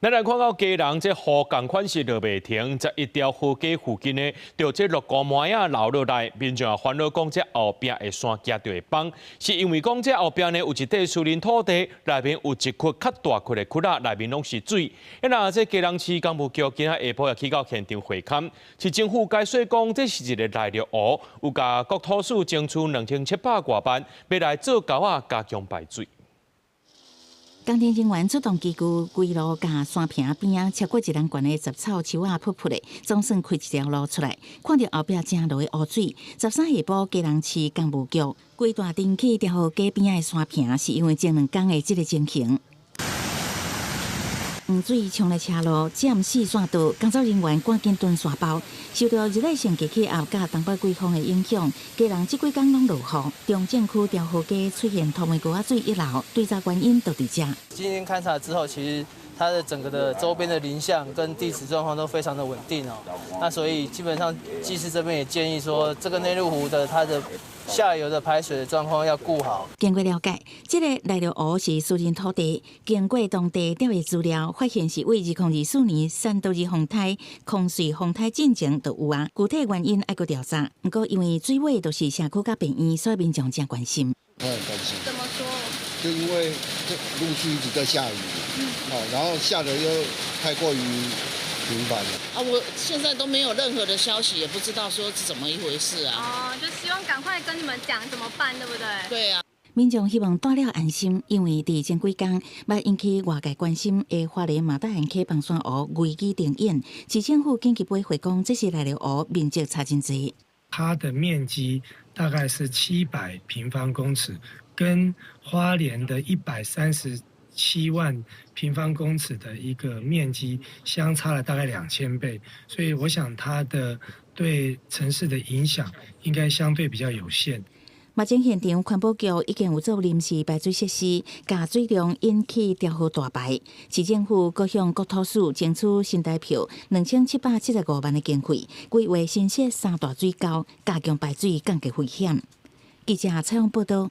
咱來看到基隆這雨仝款是落袂停，在一條河街附近呢，著這落雨糜仔流落來，民眾也煩惱講這後壁的山驚著會崩，是因為講這後壁呢有一塊私人土地，內面有一塊較大塊的窟仔，內面攏是水。那這基隆市工務局今仔下晡也去到現場會勘，市政府解說講這是一个內陸湖，有共國土署爭取2700外萬，欲來做溝仔加強排水。工程人員出動機具，規路共山坪邊仔超過一人懸的雜草樹仔噗噗的，總算開一條路出來。看著後壁正落的雨水，13下晡基隆市工務局規大陣去調河街邊仔的山坪，是因為前兩工的這个情形。黃水沖來車路，佔四線道，工作人員趕緊蹲沙包。受著熱帶性低氣壓佮東北季風的影響，基隆這幾工攏落雨，中正區調和街出現土門溝仔水溢流，追查原因就佇遮。今天勘察之後，其實它的整個的周邊的林相跟地質狀況都非常的穩定哦。那所以基本上技師這邊也建議說，這個內陸湖的它的下游的排水的狀況要顧好。經過了解，這個內陸湖是私人土地，經過當地調查資料，發現是佇2024年三都二風台、空穗風台進前就有啊。具體原因愛閣調查。毋過因為水尾都是社區佮病院，所以民眾誠關心。我很擔心。怎麼說？就因為這陸續一直在下雨，然後下的又太過於頻繁了。啊，我現在都沒有任何的消息，也不知道說是怎麼一回事啊。哦，就希望趕快跟你們講怎麼辦，對不對？對啊。民眾希望住了安心，因為佇前幾工，捌引起外界關心的花蓮馬大園溪崩山湖危機重演，市政府緊急回講，這是內陸湖面積差真濟。它的面積大概是700平方公尺，跟花蓮的137萬平方公尺的一個面積相差了大概2000倍，所以我想它的對城市的影響應該相對比較有限。目前現場環保局已經有做臨時排水設施，共水量引起調河大排。市政府閣向國土署爭取新台票2775萬的經費，規劃新設三大水溝，加強排水，降低危險。記者採訪報導。